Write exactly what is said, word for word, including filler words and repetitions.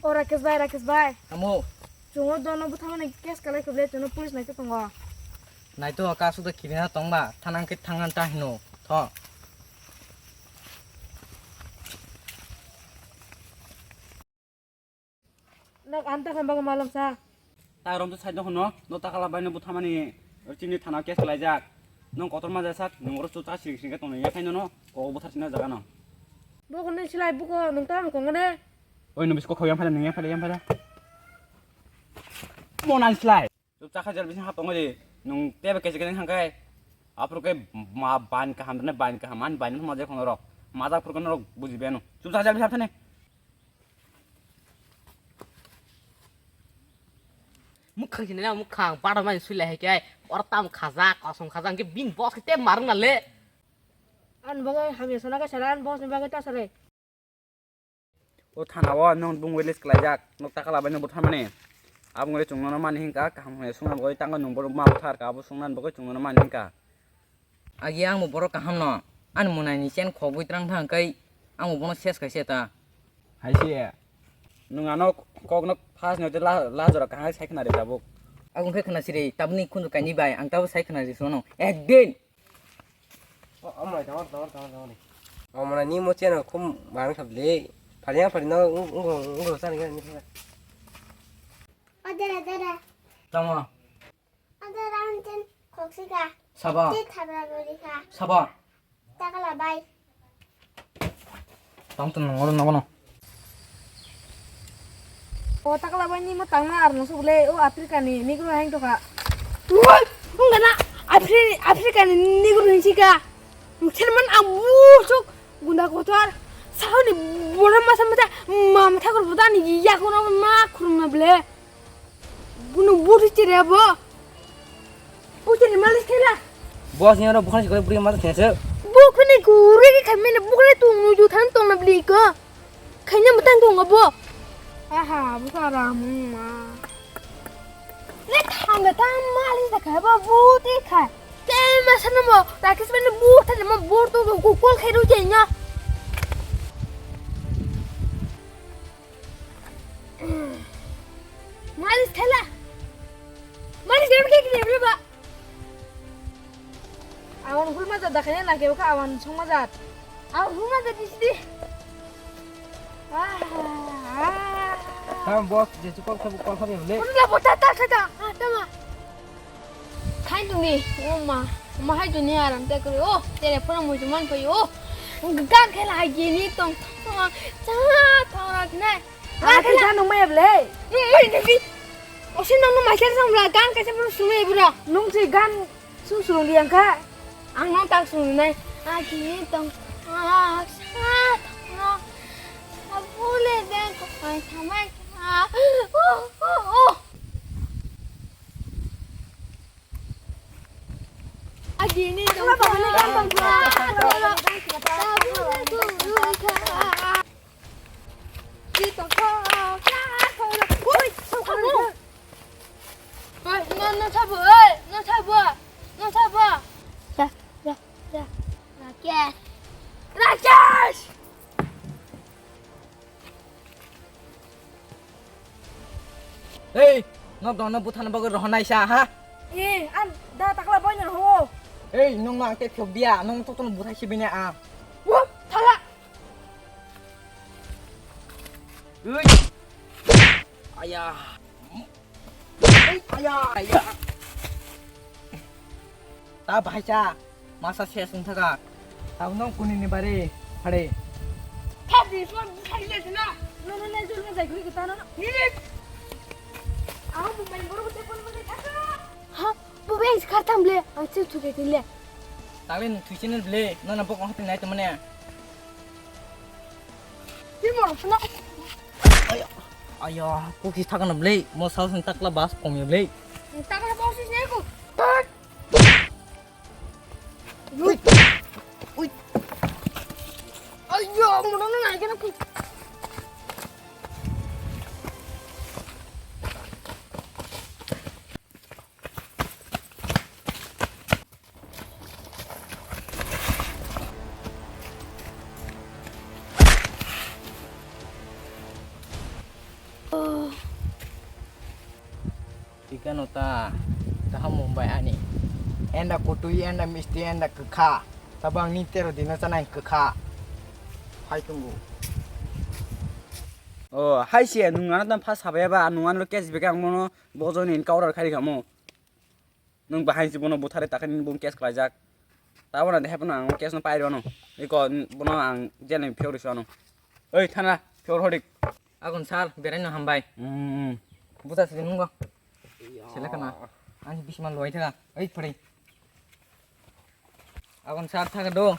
O Rakesh bhai, Rakesh bhai. Amo. Chungo dono bwthamani case kalai khible chungo police naito tongo. Naito ka suda kirina tongba thanang khe thangan ta hino. Tho. Nok anta khan bago malom sa. Ta rom to side no hono, no takala bai no bwthamani chini thana case kalaijak. Nong kotor ma jasa, nong oro chucha sing sing ka tongno ya khaino no, ko bwthar sina jaga no. Boko nung silai boko nung ta ang kongone. Oi no bisko khau yang phada, nung yang phada, yang phada. Mo nan silai. Chucha kha jal bising hap tongo di, nung tebe kese kese hangkai. Apro ke ma ban kaham ne ban kaham, an ban ma je kono rok. Majak pur kono rok buji beno. Chucha jal bising hap thane. Mukhang sini na mukhang, pada main sulai hai kai, or tam khaja, kosong khaja, angke bin boss ke tem marung na le. An bagai hamya sana ka saran boss ni bagai ta sare. O thana o nong bung witness kalaijak, nok takala bai no butharmani. Abung le chungno mani hinka, kaham hwnwi sungna bagwi tango nung borok ma buthar ka, abo sungna bagwi chungno mani hinka. Agi ang bo borok kaham no, ani munai ni chen khogwi trang thang kai, ang bo bono ses kaise ta. Hai se, nung ano kok no first no la, la jora kaham sai khna re tabuk. Abung khe khna siri, tabni khunju kaini bai, ang tabo sai khna ri sono. Ekdin. O, o mai tongor, tongor, tongor, tongor. O mana ni mo cheno khum mang kha ble. Phari yang phari no, ung, ung, ung, ung, sani, sani, sani. O dada, dada. Tamo. O dada, ang chen khoksi ka. Sabo. Te thabra gori ka. Sabo. Takala bai. Tang tong nangor nangono. O takala bai ni mo tangna ar no sugle o Africa ni Negro hang to ka. Woi, ungana Afri-, Africa ni Negro ni sika. Musulman abu chuk gunda kotor. Sauni bola masa masa mama thakur budani ya kono ma khurumna ble. Bunu buri chire bo. Buri chire malis khela. Boss ni oro bukhani sikore buri malis khela se. Bukhani kuri ki khamene bukhani tung nu ju than tong na bli ko. Khaina mutang tong bo. Aha, bu ka ram ma. Ne kham da tam malis da kha ba bu ti kha. Te ma sana mo, Rakesh bhai no bu than mo bu to ko kol khai ru je nya. Malis thela. Malis gam ke kile bro ba. Awan hul ma jat dakhai na ke ka awan song ma jat. Awan hul ma jat di sidi. Ah, ah. Tam boss je chukol khabu kol khabu le. Udah bota ta ta ta. Ah, tama. Hai tuni, o ma, ma hai tuni aram te kuri, o, tere phone mo juman pai, o, gan khela hai gini tong, tong, cha, tong rak nai. Rak khela nung mai ble. Nung mai nabi. O si nung mai khela sang bla, gan kaisa pun sumai bura. Nung si gan sung sung di angka. Ang nung tak sung nai. A gini tong, a, cha, tong rak. Abule den ko pai thamai. O, o, o. Agini tongkha. Oi, no, no sabo, oi, no sabo, no sabo. Ya, ya, ya. Rakesh. Rakesh! Hei, nok dona buthana bagwi rohonai sa ha? Eh, an da takla boy no ho. Hei, nung ma te phok dia, nung to to buthai sibini a. Wo, thala. Hei. Aya. Hei, aya, aya. Ta bahai cha, masa se sung thaka. Tabuk nong kuni ni bare, phare. Thap di, suan khai le na. No, no, no, jol na jai khuri kita no. Ni le. Aho mumbai boro ko te pon mane thaka. Ha, bu beng khar tham le, ang chu chu ke tin le. Tale ni thui chini le, no na bok hati nai to mane. Tin mo sna. Aya, aya, ku ki thaka na le, mo sa sung takla bas kom le. Takla bas is ne ko. Ui. Ui. Ayo, muna na nai kana ku. Tikano ta, taham Mumbai ani. Enda kutui, enda misti, enda kwkha. Tabang ni tero dino chanai kwkha. Hai tungu. Oh, hai se, nung ano tam phas sabai ba, nung ano case beka ang mono, bojoni in counter khai kamo. Nung bahai si bono buthare takani bung case khlaijak. Tabona de hepno ang case no pairo no. Iko bono ang jel ni phiori sano. Oi, thana, phior hodik. Agon sir, berai no hambai. Hmm. Buta sidi nungo. Selekana. Ani bisma loi thaga. Oi, pare. Agon sir thaga do.